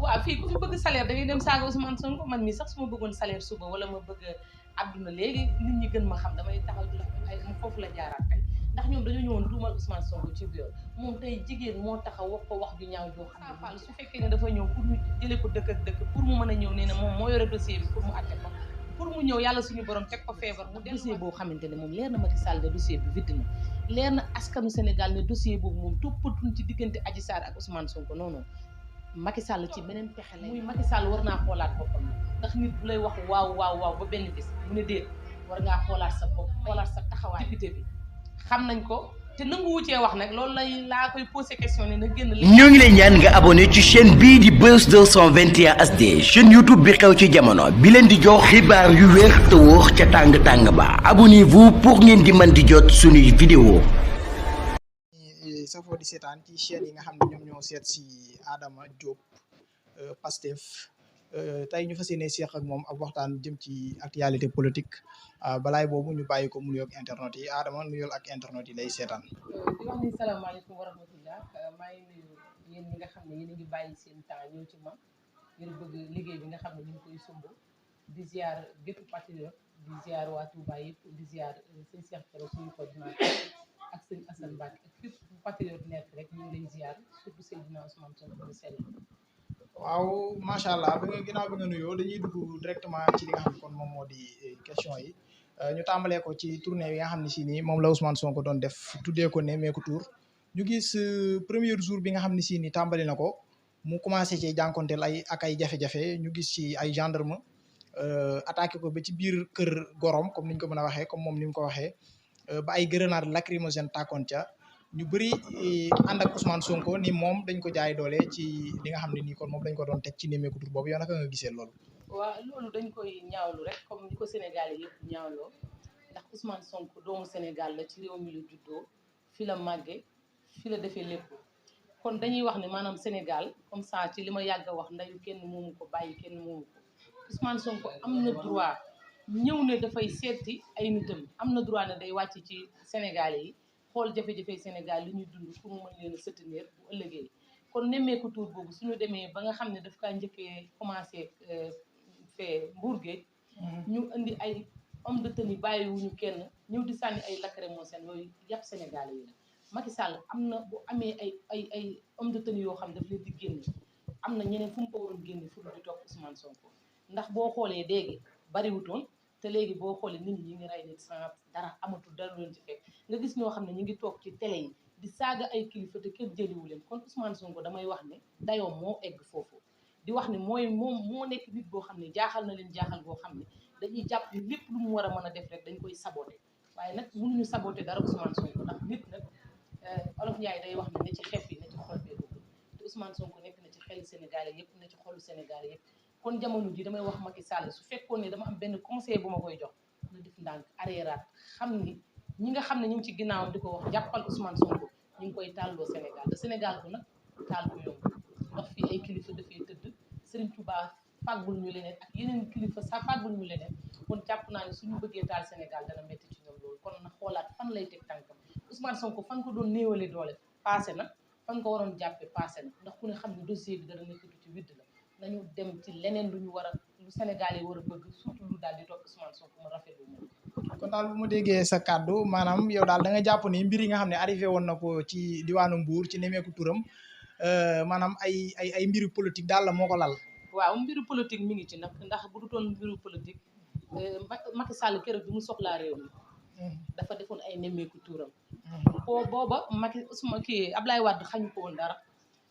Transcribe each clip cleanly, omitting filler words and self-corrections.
waaw fii ku fi bëgg salaire da ngay dem saaga Ousmane Sonko man mii sax su ma bëggoon salaire suba wala ma bëgg àdduna léegi nit ñi gën ma xam damay taxaw di la ay foofu la jaaraat tey ndax ñoom dañoo ñëwoon tuumal Ousmane Sonko ci biir moom tey jigéen moo taxaw wax ko wax ju ñaaw joo xam ne su fekkee ne dafa ñëw pour ñu jëlee ko dëkk ak dëkk pour mu mën a ñëw nee na moom moo yore dossier bi pour mu atte ko pour mu ñëw yàlla suñu borom teg ko feebar mu dossier boo xamante ne moom leer na Macky Sall ne dossier bi vide na leer na askanu Sénégal ne dossier boobu moom toppatuñ ci diggante Adji Sarr ak Ousmane Sonko non non Macky Sall ci beneen pexe la muy Macky Sall war naa xoolaat boppam ndax nit bu lay wax waaw ba benn bis mu ne déet war ngaa xoolaat sa bopp xoolaat sa taxawaay député bi xam nañ ko te nanguwu cee wax nag loolu laa koy posé question ne na génn ñoo ngi lay ñaan nga abonné ci chaîne bii di Buzz 221 HD chaîne YouTube bi xew ci jamono bi leen di jox xibaar yu wér te wóor ca tàng-tàng ba abonnez-vous pour ngeen di mën di jot suñuy vidéo safoo di seetaan ci chaîne yi nga xam ne ñoom ñoo seet si Adama Diop Pastef tey ñu fas yéene seeq ak moom ab waxtaan jëm ci actualité politique balaay boobu ñu bàyyi ko mu nuyoog internet yi Adama nuyool ak internet yi lay seetaan. di wax ni salaamaaleykum wa rahmatullah maa ngi nuyu yéen ñi nga xam ne yéen a ngi bàyyi seen temps ñëw ci man ngir bëgg liggéey bi nga xam ne ñu ngi koy sumb di ziar bépp patriote di ziar waa Touba yëpp di ziar sëñ Cheikh Thioro suñu coordinateur ak sëñ Assane Mbacke ak fépp patriote nekk rek ñu ngi lay ziar surtout Seydina Ousmane Sonko di sell. waaw macha allah ginnaaw bi nga nuyoo dañuy dugg directement ci li nga xam ne kon moom moo di question yi ñu tàmbalee ko ci tournée yi nga xam ne si nii moom la Ousmane Sonko doon def tuddee ko Nemmeeku Tour ñu gis premier jour bi nga xam ne si nii tàmbali na ko mu commencé ci jànkonteel ay jafe-jafe ñu gis ci ay gendarme attaqué ko ba ci biir kër gorom comme ni ñu ko mën a waxee comme moom ni mu ko waxee ba ay grenade lacrymogène tàkkoon ca ñu bëri ànd ak Ousmane Sonko ni moom dañ ko jaay doole ci li nga xam ne nii kon moom dañ ko doon teg ci Nemmeeku Tour boobu yow naka nga gisee loolu. waaw loolu dañ koy ñaawlu rek comme ni ko Sénégal yi yëpp ñaawloo ndax Ousmane Sonko doomu Sénégal la ci réew mi la juddoo fi la màggee fi la defee lépp kon dañuy wax ne maanaam Sénégal comme ça ci li ma yàgg a wax ndayu kenn moomu ko bàyyi kenn moomu ko Ousmane Sonko am na droit ñëw ne dafay seeti ay nitam am na droit ne day wàcc ci Sénégal yi xool jafe-jafe Sénégal li ñuy dund pour mu mën leen a soutenir bu ëllëgee kon Nemmeeku Tour boobu suñu demee ba nga xam ne daf kaa njëkkee commencé fee Mbour Géej ñu indi ay homme de tenue bàyyiwuñu kenn ñëw di sànni ay lacrymogène yooyu yàpp Sénégal yi la Macky Sall am na bu amee ay homme de tenue yoo xam ne daf leen di génne am na ñeneen fu mu ko waroon génne fu di topp Ousmane Sonko ndax boo xoolee léegi bariwutoon te léegi boo xoolee nit ñi ngi rey nit sans dara amatul dara leen ci fekk nga gis ñoo xam ne ñu ngi toog ci télé yi di saaga ay kilifa te kenn jëliwu leen kon Ousmane Sonko damay wax ne dayoom moo egg foofu di wax ne moom moo nekk nit boo xam ne jaaxal na leen jaaxal boo xam ne dañuy jàpp ni lépp lu mu war a mën a def rek dañ koy saboté waaye nag mënuñu saboté dara Ousmane Sonko ndax nit nag Olof Ndiaye day wax ne ne ci xef yi ne ci xol bee dugg te Ousmane Sonko nekk na ci xel Sénégalais yëpp na ci xolu Sénégalais yëpp kon jamono ji damay wax Macky Sall su fekkoon ne dama am benn conseil bu ma koy jox na def ndànk arréeraat xam ni ñi nga xam ne ñu ngi ci ginnaawam di ko wax jàppal Ousmane Sonko ñu ngi koy tàlloo Sénégal te Sénégal ko nag taal ko yomb ndax fii ay kilifa dafay tëdd Serigne Touba fàggul ñu leneen ak yeneen kilifa sa fàggul ñu leneen kon jàpp naa ne suñu bëggee taal Sénégal dana métti ci ñoom loolu kon na xoolaat fan lay teg tànkam Ousmane Sonko fan ko doon néewale doole passé na fan ko waroon jàppe passé na ndax ku ne xam ne dossier bi dara nekkatu ci widd la nañu dem ci leneen lu ñu war a lu Sénégal yi war a bëgg surtout lu daal di topp Ousmane Sonko mu rafetlu moom. kon daal bu ma déggee sa kàddu maanaam yow daal da nga jàpp ni mbir yi nga xam ne arrivé woon na ko ci diwaanu Mbour ci Nemmeeku Touram maanaam ay mbiru politique daal la moo ko lal. waaw mbiru politique mi ngi ci nag ndax bu dutoon mbiru politique Macky Sall keroog bi mu soxlaa réew mi dafa defoon ay Nemmeeku Touram. booba Macky Ousmane Ablaye Wade xañu ko woon dara.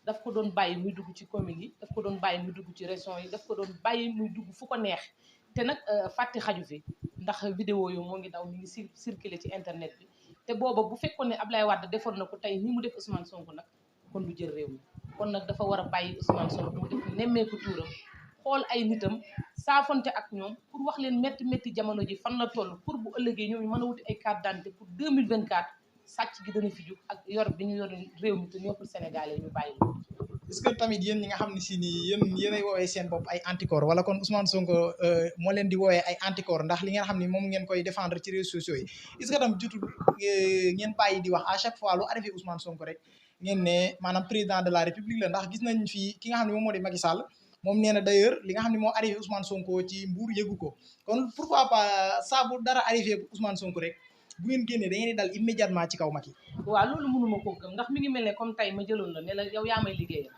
daf ko doon bàyyi muy dugg ci commune yi daf ko doon bàyyi muy dugg ci région yi daf ko doon bàyyi muy dugg fu ko neex te nag fàtte xaju fi ndax vidéo yu moo ngi daw mi ngi circulé ci internet bi te booba bu fekkoon ne Ablaye Wade defoon na ko tey ni mu def Ousmane Sonko nag kon du jël réew mi kon nag dafa war a bàyyi Ousmane Sonko mu def Nemmeeku Touram xool ay nitam saafonte ak ñoom pour wax leen métti jamono ji fan la toll pour bu ëllëgee ñoom ñu mën a wuti ay carte d'identité pour 2024 sàcc gi dana fi jóg ak yor bi ñu yor réew mi te ñëppul Sénégalais ñu bàyyi. est-ce que tamit yéen ñi nga xam ne si nii yéenay woowee seen bopp ay anticorps wala kon Ousmane Sonko moo leen di woowee ay anticorps ndax li ngeen xam ne moom ngeen koy défendre ci réseaux sociaux yi est-ce que tam jotul ngeen bàyyi di wax à chaque fois lu arrivé Ousmane Sonko rek ngeen ne maanaam président de la république la ndax gis nañ fii ki nga xam ne moom moo di Macky Sall moom nee na d'ailleurs li nga xam ne moo arrivé Ousmane Sonko ci Mbour yëgu ko kon pourquoi pas saa bu dara arrivé Ousmane Sonko rek bu ngeen génnee da ngeen di dal immédiatement ci kaw Macky. waaw loolu mënuma koo gëm ndax mi ngi mel ne comme tey ma jëloon la ne la yow yaa may liggéeyal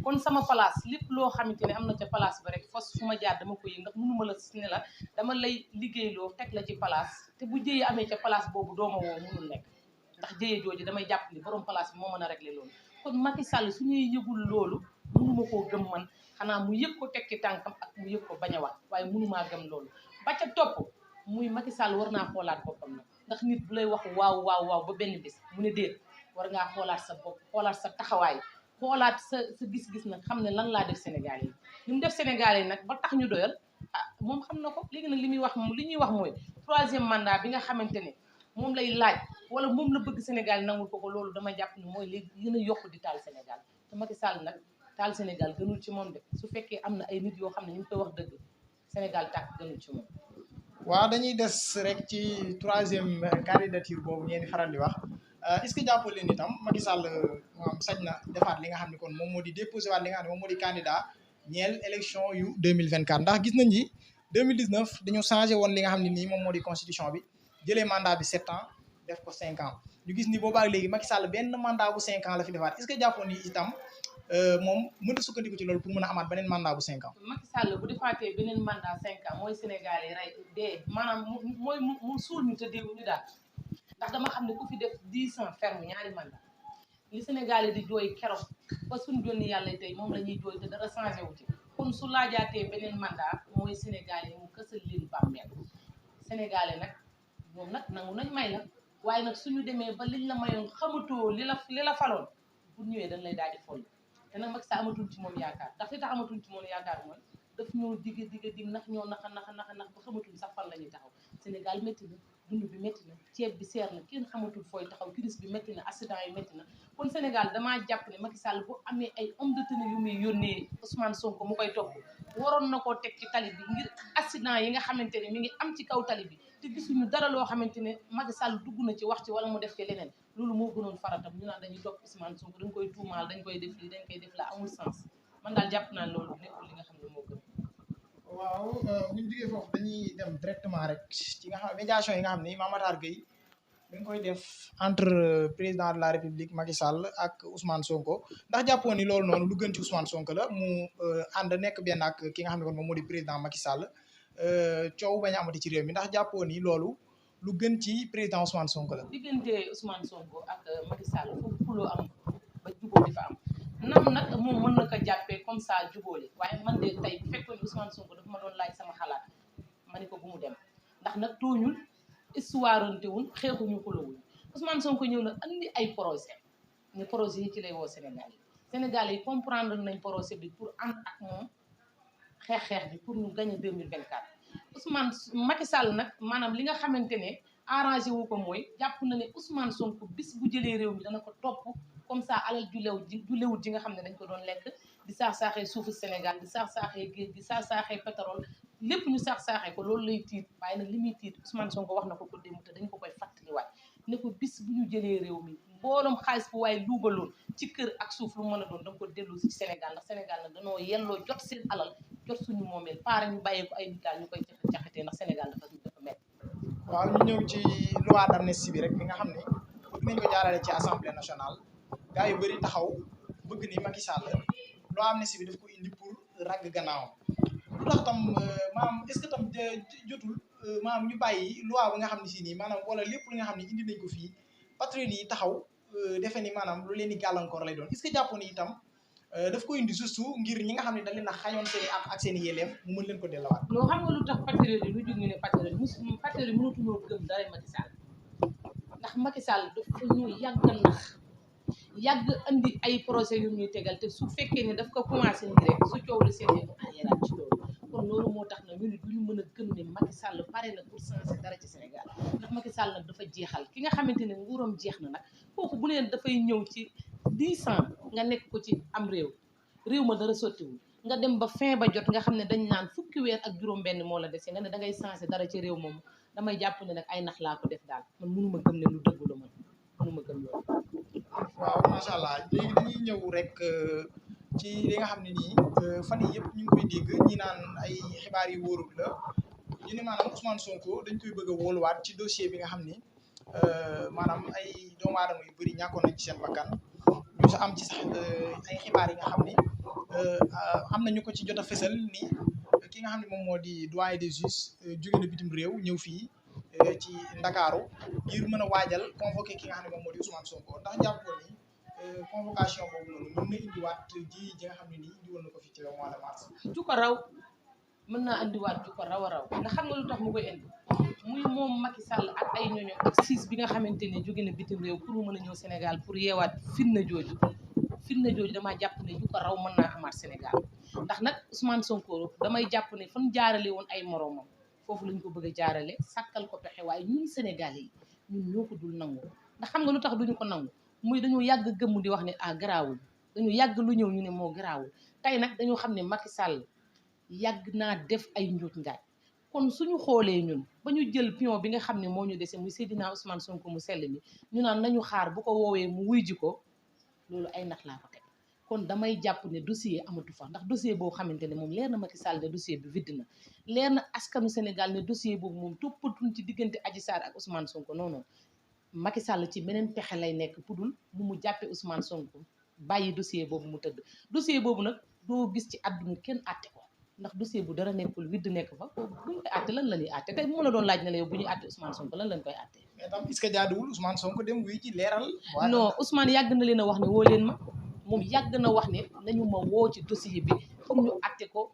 kon sama place lépp loo xamante ne am na ca place ba rek fos fu ma jaar dama ko yëg ndax mënuma la ne la dama lay liggéeyloo teg la ci place te bu jëyee amee ca place boobu dooma woo mënul nekk ndax jëyee jooju damay jàpp ni borom place bi moo mën a régler loolu kon Macky Sall su ñuy yëgul loolu mënuma koo gëm man xanaa mu yëg ko teg ci tànkam ak mu yëg ko bañ a wax waaye mënumaa gëm loolu ba ca topp muy Macky Sall war naa xoolaat boppam nag ndax nit bu lay wax waaw waaw waaw ba benn bis mu ne déet war ngaa xoolaat sa bopp xoolaat sa taxawaay xoolaat sa gis-gis nag xam ne lan laa def Sénégal yi li mu def Sénégal yi nag ba tax ñu doyal ah moom xam na ko léegi nag li ñuy wax mooy 3e mandat bi nga xamante ne moom lay laaj wala moom la bëgg Sénégal yi nangul ko loolu dama jàpp ne mooy léegi gën a yokk di taal Sénégal te Macky Sall nag taal Sénégal gënul ci moom de su fekkee am na ay nit yoo xam ne ñu ngi koy wax dëgg Sénégal tàkk gënul ci moom. waaw dañuy des rek ci 3e candidature boobu ngeen di faral di wax est-ce que jàppoo leen itam Macky Sall moom sañ na defaat li nga xam ne kon moom moo di déposé waat li nga xam ne moom moo di candidat ñeel élection yu 2024 ndax gis nañ ni 2019 dañu changé woon li nga xam ne nii moom moo di constitution bi jëlee mandat bi 7 ans def ko 5 ans ñu gis ni boobaak léegi Macky Sall benn mandat bu 5 ans la fi defaat est-ce que jàppoo ni itam moom mën a sukkandiku ci loolu pour mën a amaat beneen mandat bu 5 ans. Macky Sall bu defaatee beneen mandat 5 ans mooy Sénégal yi rey dee maanaam mooy mu suul ñu te déewu ñu daal ndax dama xam ne ku fi def 10 ans ferme ñaari mandat li Sénégal yi di jooy keroog ba suñu jonni yàlla tey moom la ñuy jooy te dara changé wu ci kon su laajaatee beneen mandat mooy Sénégal yi mu kësal leen bàmmeel Sénégal yi nag ñoom nag nangu nañ may la waaye nag suñu demee ba liñ la mayoon xamatoo li la faloon bu ñëwee dañ lay daal di fol te nag Macky Sall amatul ci moom yaakaar ndax li tax amatul ci moom yaakaar mooy daf ñoo dig nax ñoo naxa ba xamatul sax fan la ñuy taxaw Sénégal métti na dund bi métti na ceeb bi seer na kenn xamatul fooy taxaw crise bi métti na accident yi métti na kon Sénégal damaa jàpp ne Macky Sall bu amee ay homme de tenue yu muy yónnee Ousmane Sonko mu koy topp waroon na koo teg ci tali bi ngir accident yi nga xamante ne mi ngi am ci kaw tali bi te gisuñu dara loo xamante ne Macky Sall dugg na ci wax ci wala mu def ci leneen loolu moo gënoon faratam ñu naan dañuy topp Ousmane Sonko dañ koy tuumaal dañ koy def lii dañ koy def la amul sens man daal jàpp naa loolu nekkul li nga xam ne moo gën. waaw bu ñu jógee foofu dañuy dem directement rek ci nga xam médiation yi nga xam ni Mame Matar Gueye dañ koy def entre président de la République Macky Sall ak Ousmane Sonko ndax jàppoon ni loolu noonu lu gën ci Ousmane Sonko la mu ànd nekk benn ak ki nga xam ne kon moom moo di président Macky Sall coow bañ a amati ci réew mi ndax jàppoon ni loolu lu gën ci président Ousmane Sonko la. diggante Ousmane Sonko ak Macky Sall foofu xuloo am ba jubóo di fa am nam nag moom mën na ko jàppee comme ça jubóole waaye man de tey bu fekkoon ni Ousmane Sonko dafa ma doon laaj sama xalaat ma ne ko bu mu dem ndax nag tooñul histoire-antewul xeexuñu xulowuñ Ousmane Sonko ñëw na andi ay projet ne projet yi ci lay woo Sénégal yi comprendre nañ projet bi pour ànd ak moom xeex bi pour ñu gagner 2024 Ousmane Macky Sall nag maanaam li nga xamante ne arrangé wu ko mooy jàpp na ne Ousmane Sonko bis bu jëlee réew mi dana ko topp comme ça alal ju lewut ji nga xam ne dañ ko doon lekk di saax-saaxee suufu Sénégal di saax-saaxee géej di saax-saaxee pétrole lépp ñu saax-saaxee ko loolu lay tiit waaye nag li muy tiit Ousmane Sonko wax na ko démb te dañ ko koy fàttaliwaat ne ko bis bu ñu jëlee réew mi mbooloom xaalis bu waaye luubaloon ci kër ak suuf lu mën a doon da nga ko dellu si Sénégal ndax Sénégal nag dañoo yelloo jot seen alal jot suñu moomeel paara ñu bàyyee ko ay bitaal ñu koy jaxatee ndax Sénégal dafa métti. waaw ñu ñëw ci loi d'amnistie bi rek bi nga xam ne bëgg nañ ko jaarale ci assemblée nationale gars yu bëri taxaw bëgg ni Macky Sall loi d'amnistie bi daf ko indi pour ragg gannaawam lu tax tam maanaam est-ce que tam jotul maanaam ñu bàyyi loi bi nga xam ne si nii maanaam wala lépp li nga xam ne indi nañ ko fii patriotes yi taxaw defe ni maanaam lu leen di gàllankoor lay doon est-ce que jàpp ni itam daf ko indi juste ngir ñi nga xam ne dañ leen a xañoon seen i ak seen i yelleef mu mën leen ko dellawaat. non xam nga lu tax patriotes yi lu jóg ñu ne patriotes yi mënatuñoo gëm dara Macky Sall ndax Macky Sall dafa ñu yàgg andi ay projet yu ñuy tegal te su fekkee ne daf ko commencé nii rek su coow li seetee mu arriéraat ci loolu kon loolu moo tax na ñu ne duñu mën a gëm ne Macky Sall pare na pour changer dara ci Sénégal ndax Macky Sall nag dafa jeexal ki nga xamante ne nguuram jeex na nag kooku bu leen dafay ñëw ci 10 ans nga nekk ko ci am réew ma dara sottiwul nga dem ba fin ba jot nga xam ne dañ naan fukki weer ak juróom-benn moo la dese nga ne da ngay changer dara ci réew moomu damay jàpp ne nag ay nax laa ko def daal man mënuma gëm ne lu dëgg la man. mënuma gëm loolu. waaw macha allah léegi dañuy ñëw rek ci li nga xam ne nii fan yii yëpp ñu ngi koy dégg ñi naan ay xibaar yu wóorul la ñu ne maanaam Ousmane Sonko dañ koy bëgg a wóoluwaat ci dossier bi nga xam ni maanaam ay doomu aadama yu bëri ñàkkoon nañ ci seen bakkan ñu sa am ci sax ay xibaar yi nga xam ni am na ñu ko ci jot a fësal ni ki nga xam ne moom moo di doyen des juges jóge na bitim réew ñëw fii ci Ndakaaru ngir mën a waajal convoqué ki nga xam ne moom moo di Ousmane Sonko ndax jàppoon ni convocation boobu noonu mën na indiwaat ji nga xam ne nii indiwoon na ko fi ci le mois de mars. ju ko raw mën naa indiwaat ju ko raw a raw ndax xam nga lu tax mu koy indi muy moom Macky Sall ak ay ñooñu ak siis bi nga xamante ne jóge na bitim réew pour mu mën a ñëw Sénégal pour yeewaat fitna jooju damaa jàpp ne ju ko raw mën naa amaat Sénégal ndax nag Ousmane Sonko damay jàpp ne fan jaarale woon ay moromam foofu lañ ko bëgg a jaarale sàkkal ko pexe waaye ñun Sénégalais yi ñun ñoo ko dul nangu ndax xam nga lu tax duñu ko nangu muy dañoo yàgg gëmm di wax ne garaawul dañu yàgg lu ñëw ñu ne moo garaawul tey nag dañoo xam ne Macky Sall yàgg naa def ay njuuj njaaj kon suñu xoolee ñun ba ñu jël pion bi nga xam ne moo ñu dese muy Seydina Ousmane Sonko mu sell mi ñu naan nañu xaar bu ko woowee mu wuy ji ko loolu ay nax laa ko teg kon damay jàpp ne dossier amatu fa ndax dossier boo xamante ne moom leer na Macky Sall ne dossier bi vide na leer na askanu Sénégal ne dossier boobu moom toppatuñ ci diggante Adji Sarr ak Ousmane Sonko non non Macky Sall ci beneen pexe lay nekk pudul mu jàppee Ousmane Sonko bàyyi dossier boobu mu tëdd dossier boobu nag doo gis ci àdduna kenn àtte ko ndax dossier bu dara nekkul vide nekk fa bu ñu koy àtte lan la ñuy àtte tey bu ma la doon laaj ne la yow bu ñuy àtte Ousmane Sonko lan lañ koy àtte. mais tam est-ce que jaaduwul Ousmane Sonko dem wuy ji leeral. non Ousmane yàgg na leen a wax ne woo leen ma moom yàgg na wax ne nañu ma woo ci dossier bi pour ñu àtte ko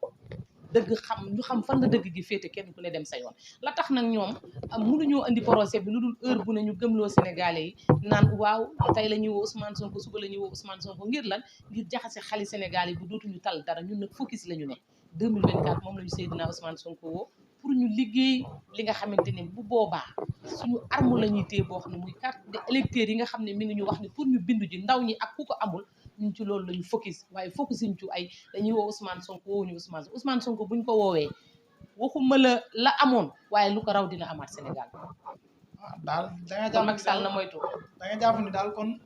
dëgg ñu xam fan la dëgg gi féete kenn ku ne dem sa yoon la tax nag ñoom mënuñoo andi procès bi lu dul heure bu ne ñu gëmloo Sénégalais yi naan waaw tey la ñuy woo Ousmane Sonko suba la ñuy woo Ousmane Sonko ngir lan ngir jaxase xali Sénégal yi bu dootuñu tal dara ñun nag focus la ñu ne 2024 moom la ñu Seydina Ousmane Sonko woo pour ñu liggéey li nga xamante ne bu boobaa suñu arme la ñuy téye boo xam ne muy carte d'électeur yi nga xam ne mi ngi ñu wax ne pour ñu bindu ji ndaw ñi ak ku ko amul ñun ci loolu lañu focus waaye focusuñ ci ay dañuy woo Ousmane Sonko woowuñu Ousmane Sonko buñ ko woowee waxuma la amoon waaye lu ko raw dina amaat Sénégal. daal da nga jàpp Macky Sall na moytu. da nga jàpp ni daal kon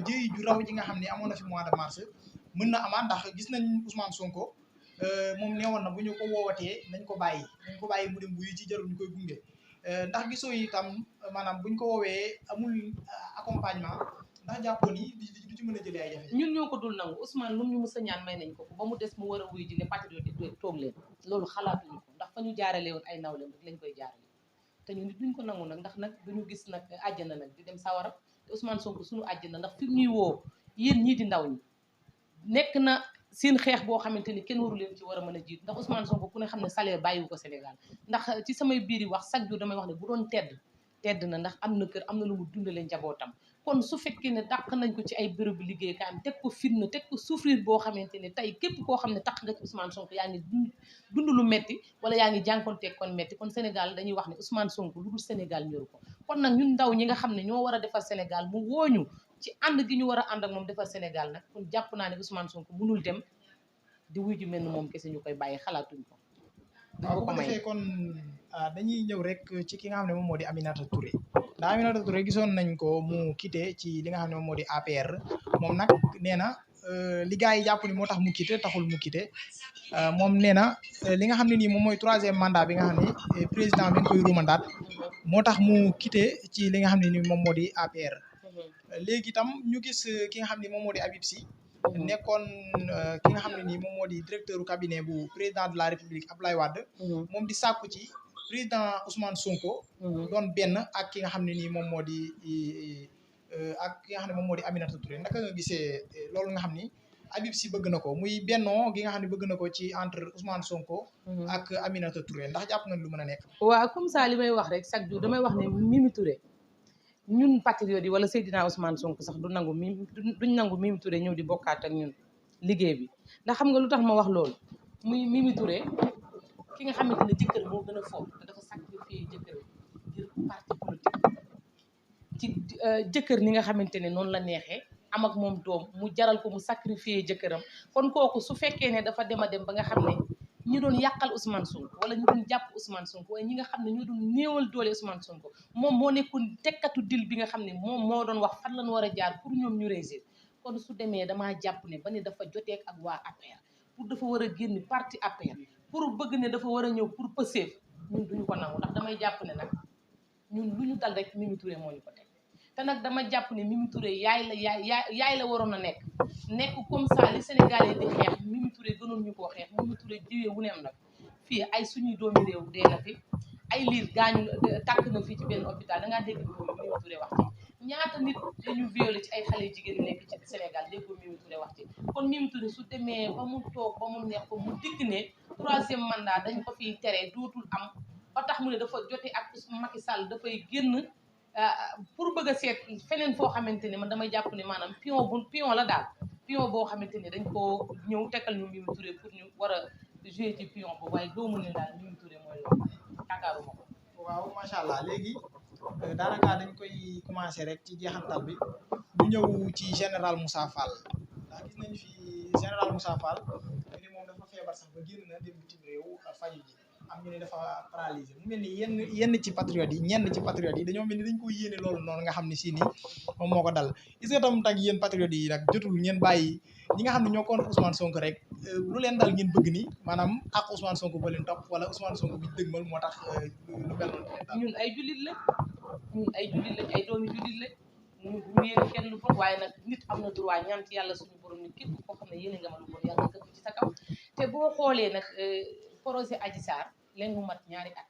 jëy ju raw ji nga xam ne amoon na fi mois de mars mën na amaat ndax gis nañ Ousmane Sonko moom neewoon na bu ñu ko woowatee nañ ko bàyyi mu dem buy ci jarul ñu koy gunge ndax gisoo itam maanaam buñ ko woowee amul accompagnement ndax jàppoon ni du ci mën a jëlee ay jafe ñun ñoo ko dul nangu Ousmane lu ñu mës a ñaan may nañ ko ba mu des mu war a wuy ji ne patriote yi toog leen loolu xalaatuñu ko ndax fa ñu jaarale woon ay nawleem rek lañ koy jaarale te ñun nit duñ ko nangu nag ndax nag duñu gis nag àjjana nag di dem sawara te Ousmane Sonko suñu àjjana ndax fi ñuy woo yéen ñii di ndaw ñi nekk na seen xeex boo xamante ni kenn waru leen ci war a mën a jiitu ndax Ousmane Sonko ku ne xam ne salaire bàyyiwu ko Sénégal ndax ci samay biir yi wax chaque jour damay wax ne bu doon tedd na ndax am na kër am na lu mu dundale njabootam kon su fekkee ne dàq nañ ko ci ay béréb liggéeykaayam teg ko fitna teg ko souffrir boo xamante ne tey képp koo xam ne tax nga ci Ousmane Sonko yaa ngi dund lu metti wala yaa ngi jànkonteeg kon metti kon Sénégal dañuy wax ne Ousmane Sonko lu dul Sénégal ñoru ko kon nag ñun ndaw ñi nga xam ne ñoo war a defar Sénégal mu wooñu ci ànd gi ñu war a ànd ak moom defar Sénégal nag kon jàpp naa ne Ousmane Sonko mënul dem di wuy ji mel ni moom kese ñu koy bàyyi xalaatuñ ko. waaw bu ko defee kon dañuy ñëw rek ci ki nga xam ne moom moo di Aminata Touré ndax Aminata Touré gisoon nañ ko mu quitté ci li nga xam ne moom moo di APR moom nag nee na li gars yi jàpp ni moo tax mu quitté taxul mu quitté moom nee na li nga xam ne nii moom mooy 3e mandat bi nga xam ne président bi nga koy ruumandaat moo tax mu quitté ci li nga xam ne ni moom moo di APR léegi itam ñu gis ki nga xam ne moom moo di Habib Sy nekkoon ki nga xam ne nii moom moo di directeur u cabinet bu président de la République Abdoulaye Wade moom di sàkku ci président Ousmane Sonko doon benn ak ki nga xam ne nii moom moo di ak ki nga xam ne moom moo di Aminata Touré naka nga gisee loolu nga xam ni Habib Sy bëgg na ko muy bennoo gi nga xam ne bëgg na ko ci entre Ousmane Sonko ak Aminata Touré ndax jàpp nga lu mën a nekk waaw comme ça li may wax rek chaque jour damay wax ne Mimi Touré ñun patriotes yi wala Seydina Ousmane Sonko sax duñ nangu Mimi Touré ñëw di bokkaat ak ñun liggéey bi ndax xam nga lu tax ma wax loolu muy Mimi Touré ki nga xamante ne jëkkër moo gën a fort te dafa sacrifier jëkkër ngir parti politique ci jëkkër ni nga xamante ne noonu la neexee am ak moom doom mu jaral ko mu sacrifier jëkkëram kon kooku su fekkee ne dafa dem a dem ba nga xam ne ñi doon yàqal Ousmane Sonko wala ñu doon jàpp Ousmane Sonko waaye ñi nga xam ne ñoo doon néewal doole Ousmane Sonko moom moo nekkoon tekkatu dil bi nga xam ne moom moo doon wax fan lañ war a jaar pour ñoom ñu réussir kon su demee damaa jàpp ne ba ne dafa joteek ak waa APR pour dafa war a génn parti APR pour bëgg ne dafa war a ñëw pour Pastef ñun duñu ko nangu ndax damay jàpp ne nag ñun lu ñu dal rek Mimi Touré moo ñu ko teg te nag dama jàpp ne Mimi Touré yaay la waroon a nekk comme ça li Sénégalais di xeex Mimi Touré gënoon ñu koo xeex Mimi Touré jiwee wu ne am nag fii ay suñuy doomi réew dee na fi ay liir gaañu tàkk na fii ci benn hôpital dangaa dégg Mimi Touré wax ci ñaata nit dañu violé ci ay xale jigéen nekk ci Sénégal déggoo Mimi Touré wax ci kon Mimi Touré su demee ba mu toog ba mu neex ko mu dikk ne 3e mandat dañ ko fiy tere dootul am ba tax mu ne dafa jote ak Macky Sall dafay génn pour bëgg a seet feneen foo xamante ne man damay jàpp ne maanaam pion la daal pion boo xamante ne dañ koo ñëw tekkal ñu Mimi Touré pour ñu war a jouer ci pion boobu waaye doo mën ne daal Mimi Touré mooy loolu yaakaaruma ko. waaw macha allah léegi daanaka dañ koy commencé rek ci jeexantal bi ñu ñëw ci général Moussa Fall ndax gis nañu fi général Moussa Fall ñu ne moom dafa feebar sax ba génn na dem bitim réew faju ji am ñu ne dafa paralysé mu mel ni yenn ci patriotes yi ñenn ci patriotes yi dañoo mel ni dañ ko yéene loolu noonu nga xam ne si nii moom moo ko dal est-ce que tam tag yéen patriotes yi nag jotul ngeen bàyyi ñi nga xam ne ñoo contre Ousmane Sonko rek lu leen dal ngeen bëgg ni maanaam ak Ousmane Sonko ba leen topp wala Ousmane Sonko bi dëgmal moo tax lu mel noonu ñun ay jullit la ay doomi jullit la ñu yéene kenn lu bon waaye nag nit am na droit ñaan ci yàlla suñu borom ni képp koo xam ne yéene nga ma lu bon yàlla këpp ci sa kaw te boo xoolee nag projet Adji Sarr leen mu mat 2 at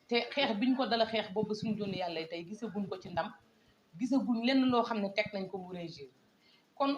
te xeex biñ ko dala xeex boobu suñu jonni yàlla tey gisaguñ ko ci ndam gisaguñ lenn loo xam ne teg nañ ko mu réussir kon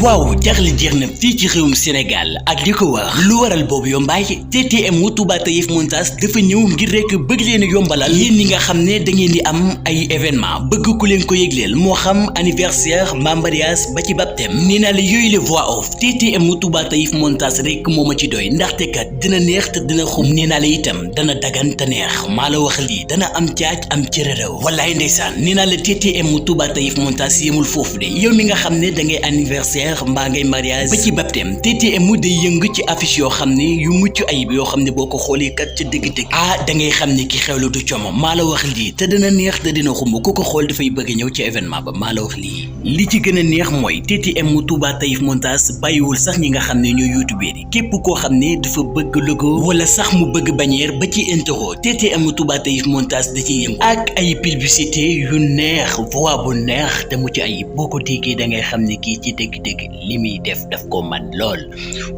waaw jaxle jeex na fii ci réewum Sénégal ak li ko war lu waral boobu yombaay TTM Touba Taïf Montage dafa ñëw ngir rek bëgg leen yombalal yéen ñi nga xam ne da ngeen di am ay événement bëgg ku leen ko yëgleel moo xam anniversaire mariage ba ci baptême nee naa la yooyu le voix off TTM Touba Taïf Montage rek moo ma ci doy ndaxte kat dina neex te dina xum nee naa la itam dana dagan te neex maa la wax lii dana am caaj am cërërëw wallaay ndeysaan nee naa la TTM Touba Taïf Montage yemul foofu de yow mi nga xam ne da ngay anniversaire mbaa ngay mariage ba ci baptême TTM mu day yëng ci affiche yoo xam ne yu mucc ayib yoo xam ne boo ko xoolee kat ca dëgg-dëgg da ngay xam ne ki xewlu du como maa la wax lii te dina neex te dina xumb ku ko xool dafay bëgg ñëw ci événement ba maa la wax lii li ci gën a neex mooy TTM mu Touba Taïf Montage bàyyiwul sax ñi nga xam ne ñooy youtubeur yi képp koo xam ne dafa bëgg logo wala sax mu bëgg bannière ba ci intro TTM mu Touba Taïf Montage da ciy yëngu ak ay publicité yu neex voix bu neex te mucc ayib boo ko déggee da ngay xam ne kii ci dëgg-dëgg li muy def daf ko man lool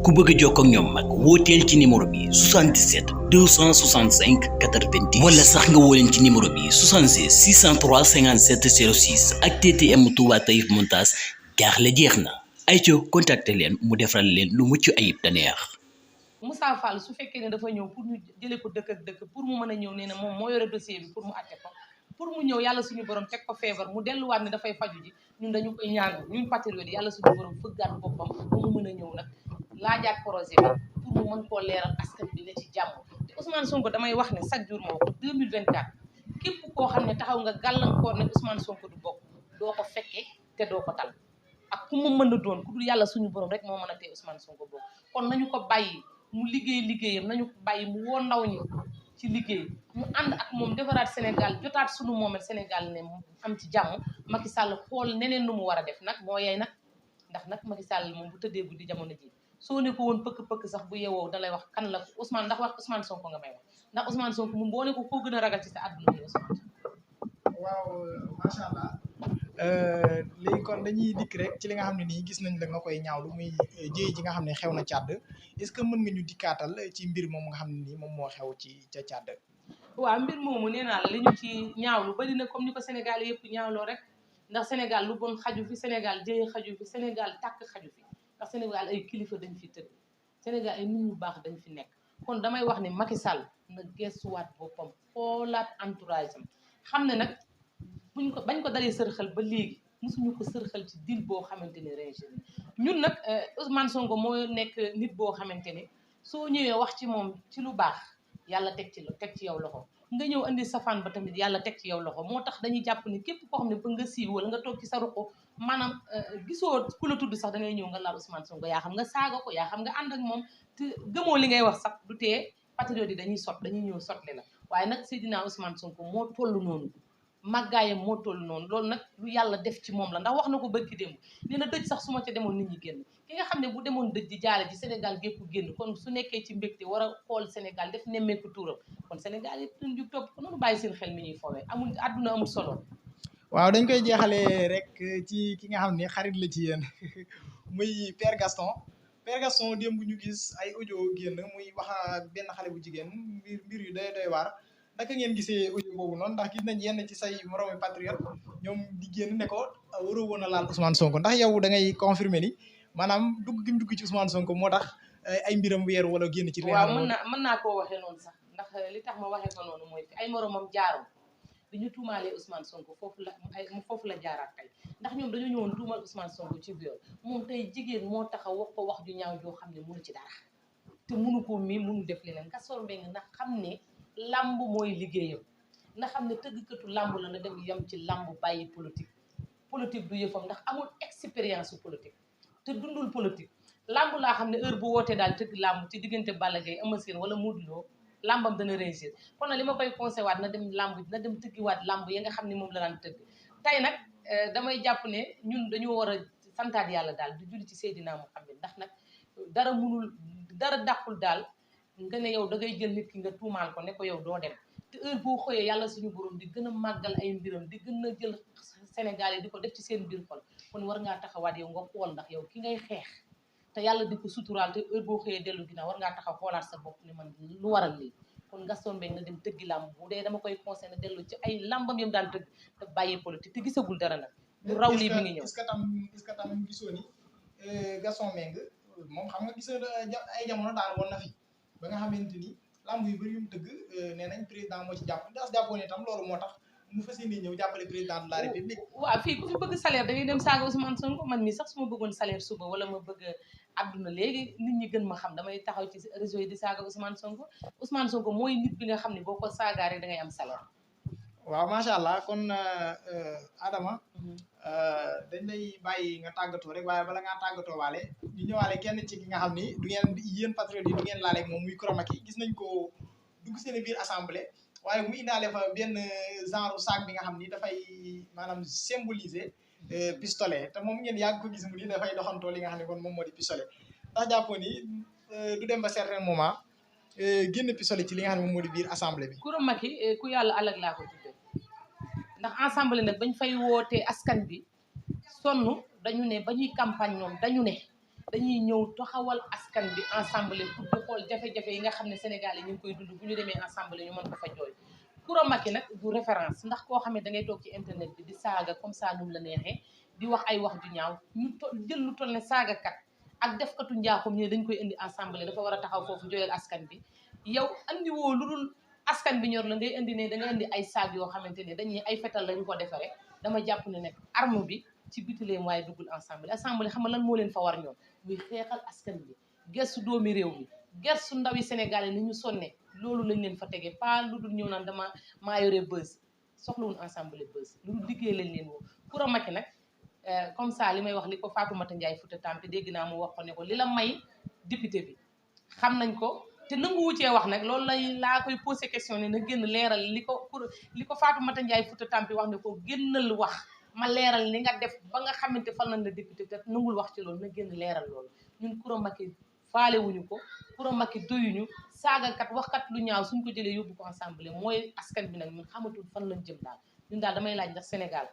ku bëgg a jokkoo ak ñoom mag wooteel ci numéro bi 77 265 90 wala sax nga woo leen ci numéro bi 76 603 57 06 ak TTM Touba Taïf Montage jaaxle jeex na ay co contacter leen mu defaral leen lu mucc ayib te neex. Moussa Fall su fekkee ne dafa ñëw pour ñu jëlee ko dëkk ak dëkk pour mu mën a ñëw nee na moom moo yore dossier bi pour mu àtte ko pour mu ñëw yàlla suñu borom teg ko feebar mu delluwaat ne dafay faju ji ñun dañu koy ñaanal ñun patriote yi yàlla suñu borom fëggaat boppam ba mu mën a ñëw nag laajaat projet bi pour mu mën koo leeral askan bi ne ci jàmm te Ousmane Sonko damay wax ne chaque jour moo ko 2024 képp koo xam ne taxaw nga gàllankoor ne Ousmane Sonko du bokk doo ko fekkee te doo ko tal ak ku mu mën a doon ku dul yàlla suñu borom rek moo mën a tee Ousmane Sonko bokk kon nañu ko bàyyi mu liggéeyam nañu ko bàyyi mu woo ndaw ñi ci liggéey ñu ànd ak moom defaraat Sénégal jotaat suñu moomel Sénégal ne am ci jàmm Macky Sall xool neneen nu mu war a def nag moo yey nag ndax nag Macky Sall moom bu tëddee guddi jamono ji soo ne ko woon pëkk-pëkk sax bu yeewoo da lay wax kan la Ousmane ndax wax Ousmane Sonko nga may wax ndax Ousmane Sonko moom boo ne ko koo gën a ragal ci sa àdduna bi Ousmane waaw macha allah léegi kon dañuy dikk rek ci li nga xam ne nii gis nañ la nga koy ñaawlu muy jéey ji nga xam ne xew na Tchad est-ce que mën nga ñu dikkaatal ci mbir moom nga xam ne nii moom moo xew ci ca Tchad. waaw mbir moomu nee naa la li ñu ci ñaawlu bari na comme ni ko Sénégal yëpp ñaawloo rek ndax Sénégal lu bon xaju fi Sénégal jéey xaju fi Sénégal tàkk xaju fi ndax Sénégal ay kilifa dañ fi tëdd Sénégal ay nit ñu baax dañ fi nekk kon damay wax ne Macky Sall na gestuwaat boppam xoolaat entourage am xam ne nag bañ ko dalee sërxal ba léegi mosuñu ko sërxal ci dil boo xamante ne réussir ñun nag Ousmane Sonko moo nekk nit boo xamante ne soo ñëwee wax ci moom ci lu baax yàlla teg ci yow loxo nga ñëw andi safaan ba tamit yàlla teg ci yow loxo moo tax dañuy jàpp ne képp koo xam ne bëgg nga siiw wala nga toog ci sa ruq maanaam gisoo ku la tudd sax da ngay ñëw nga laal Ousmane Sonko yaa xam nga saaga ko yaa xam nga ànd ak moom te gëmoo li ngay wax sax du tee patriote yi dañuy ñëw sotle la waaye nag Seydina Ousmane Sonko moo toll noonu màggaayam moo toll noonu loolu nag lu yàlla def ci moom la ndax wax na ko bërki démb nee na dëj sax su ma ca demoon nit ñi génn ki nga xam ne bu demoon dëj di jaale ci Sénégal gépp génn kon su nekkee ci mbégte war a xool Sénégal def nemmeeku tuuram kon Sénégal yi ñu topp ko noonu bàyyi seen xel mi ñuy foowee amul àdduna amul solo. waaw dañ koy jeexalee rek ci ki nga xam ne xarit la ci yéen muy Père Gaston démb ñu gis ay audio génn muy wax ak benn xale bu jigéen mbir yu doy waar naka ngeen gisee audio boobu noonu ndax gis nañ yenn ci say moroomi patriote ñoom di génn ne ko waroo woon a laal Ousmane Sonko ndax yow da ngay confirmer ni maanaam dugg gi mu dugg ci Ousmane Sonko moo tax ay mbiram weeru wala génn ci. waaw mën naa koo waxee noonu sax ndax li tax ma waxee ko noonu mooy fi ay moromam jaaroon bi ñu tuumaalee Ousmane Sonko foofu la jaaraat tey ndax ñoom dañoo ñëwoon tuumal Ousmane Sonko ci viol moom tey jigéen moo taxaw wax ko wax ju ñaaw joo xam ne mënu ci dara te mënu ko mii mënu def leneen Gaston Mbengue ndax xam ne lamb mooy liggéeyam nga xam ne tëggkatu lamb la na dem yem ci lamb bàyyi politique du yëfam ndax amul expérience politique te dundul politique lamb laa xam ne heure bu wootee daal tëgg lamb ci diggante Balla Gaye Eumeu Sène wala Modou Lo lambam dana réussir kon nag li ma koy conseillé waat na dem tëggiwaat lamb yi nga xam ne moom la daan tëgg tey nag damay jàpp ne ñun dañoo war a santaat yàlla daal di julli ci Seydina Muhammad ndax nag dara dàqul daal nga ne yow da ngay jël nit ki nga tuumaal ko ne ko yow doo dem te heure boo xëyee yàlla suñu borom di gën a màggal ay mbiram di gën a jël Sénégal yi di ko def ci seen biir xol kon war ngaa taxawaat yow nga xool ndax yow ki ngay xeex te yàlla di ko suturaal te heure boo xëyee dellu ginnaaw war ngaa taxaw xoolaat sa bopp ne man lu waral lii kon Gaston Mbengue na dem tëggi làmb bu dee dama koy conseillé na dellu ci ay làmbam yam daan tëgg te bàyyi politique te gisagul dara nag lu raw lii mi ngi ñëw. est-ce que tam gisoo ni Gaston Mbengue moom xam nga gisoo ay jamono daal woon na fi ba nga xamante ni làmb yu bëri yu mu tëgg nee nañ président moo ci jàpp ndax jàppoon ne tam loolu moo tax mu fas yéene ñëw jàppale président de la république. waaw fii ku fi bëgg salaire da ngay dem saaga Ousmane Sonko man mii sax su ma bëggoon salaire suba wala ma bëgg àdduna léegi nit ñi gën ma xam damay taxaw ci réseau yi di saaga Ousmane Sonko mooy nit bi nga xam ne boo ko saagaa rek da ngay am salaire. waaw macha allah kon Adama dañ lay bàyyi nga tàggatoo rek waaye bala ngaa tàggatoo waale ñu ñëwaale kenn ci ki nga xam ni du ngeen yéen patriotes yi du ngeen laaleeg moom muy Coura Macky gis nañ ko dugg seen biir assemblée waaye mu indaale fa benn genre sac bi nga xam ni dafay maanaam symboliser pistolet te moom ngeen yàgg ko gis mu ni dafay doxantoo li nga xam ne kon moom moo di pistolet ndax jàppoo ni du dem ba certain moment génn pistolet ci li nga xam ne moom moo di biir assemblée bi. Coura Macky ku yàlla alag laa ko tuddee ndax assemblée nag bañ fay wootee askan bi sonn dañu ne ba ñuy campagne ñoom dañu ne dañuy ñëw taxawal askan bi assemblée pour di xool jafe-jafe yi nga xam ne Sénégal yi ñu ngi koy dund bu ñu demee assemblée ñu mën ko fa jooy. Coura Macky nag du référence ndax koo xam ne da ngay toog ci internet bi di saaga comme ça num la neexee di wax ay wax ju ñaaw ñu jël lu toll ne saagakat ak defkatu njaaxum ñi dañ koy indi assemblée dafa war a taxaw foofu jooyal askan bi yow andi woo lu dul askan bi ñor la ngay indi ne da nga indi ay saag yoo xamante ne dañuy ay fetal lañu ko defaree dama jàpp ne nag arme bi ci bitileem waaye duggul assemblée xam nga lan moo leen fa war ñoom muy xeexal askan bi gersu doomi réew mi gersu ndawi Sénégal yi ni ñu sonne loolu lañ leen fa tege pas lu dul ñëw naan maa yore bës soxlawul assemblée bës lu dul liggéey lañ leen woo Coura Macky nag comme ça li may wax li ko Fatoumata Ndiaye Fouta Tampi dégg naa mu wax ko ne ko li la may député bi xam nañ ko te nangu wuccee wax nag loolu laa koy posé question ne na génn leeral li ko Fatoumata Ndiaye Fouta Tampi wax ne ko génnal wax ma leeral li nga def ba nga xamante fal nañ la député te nangul wax ci loolu na génn leeral loolu ñun Coura Macky faale wuñu ko Coura Macky doyuñu saagakat waxkat lu ñaaw suñ ko jëlee yóbbu ko assemblée mooy askan bi nag ñun xamatul fan lañ jëm daal ñun daal damay laaj ndax Sénégal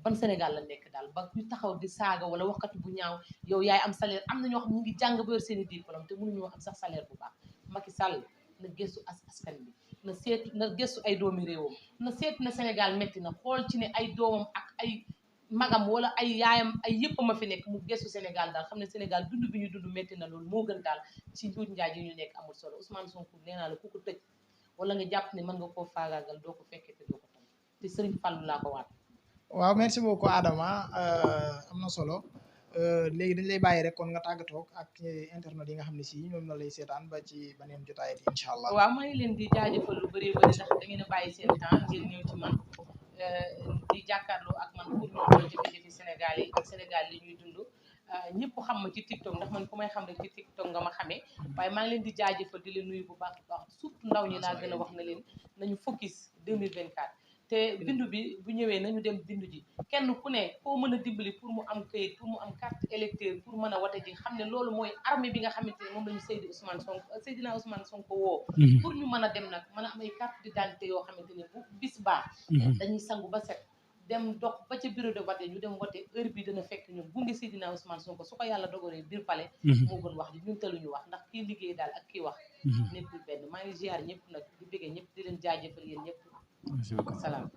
ban Sénégal la nekk daal ba ñu taxaw di saaga wala waxkat bu ñaaw yow yaay am salaire am na ñoo xam ñu ngi jàng ba yor seen i diplôme te mënuñoo am sax salaire bu baax Macky Sall na gëstu askan bi na gëstu ay doomi réewam na seet na Sénégal métti na xool ci ne ay doomam ak ay magam wala ay yaayam ay yëpp ma fi nekk mu gëstu Sénégal daal xam ne Sénégal dund bi ñu dund métti na loolu moo gën daal ci njuuj njaaj yi ñu nekk amul solo Ousmane Sonko nee naa la ku ko tëj wala nga jàpp ne mën nga koo faagaagal doo ko fekkee te doo ko tam te Serigne Fallou laa ko waat. waaw merci beaucoup Adama am na solo léegi dañ lay bàyyi rek kon nga tàggatoo ak internet yi nga xam ne si ñoom la lay seetaan ba ci beneen jotaay bi incha allah. waaw maa ngi leen di jaajëfal lu bëree bëri ndax da ngeen a bàyyi seen temps ngeen ñëw ci man di jàkkaarloo ak man pour ñu xool jafe-jafe Sénégal yi ak Sénégal li ñuy dund ñëpp xam ma ci TikTok ndax man ku may xam rek ci TikTok nga ma xamee waaye maa ngi leen di jaajëfal di leen nuyu bu baax surtout ndaw ñi laa gën a wax na leen nañu focus 2024 te bindu bi bu ñëwee nañu dem bindu ji kenn ku ne koo mën a dimbali pour mu am këyit pour mu am carte électeur pour mën a wate ji xam ne loolu mooy armée bi nga xamante ne moom la ñu Seydina Ousmane Sonko woo pour ñu mën a dem nag mën a am ay carte d'identité yoo xamante ne bu bis baax dañuy sangu ba set dem dox ba ca bureau de vote ñu dem vote heure bi dana fekk ñu gunge Seydina Ousmane Sonko su ko yàlla dogalee biir palais moo gën wax ji ñun taluñu wax ndax kii liggéey daal ak kii wax nekkul benn maa ngi ziar ñëpp nag di bëggee ñëpp di leen jaajëfal yéen ñëpp salaam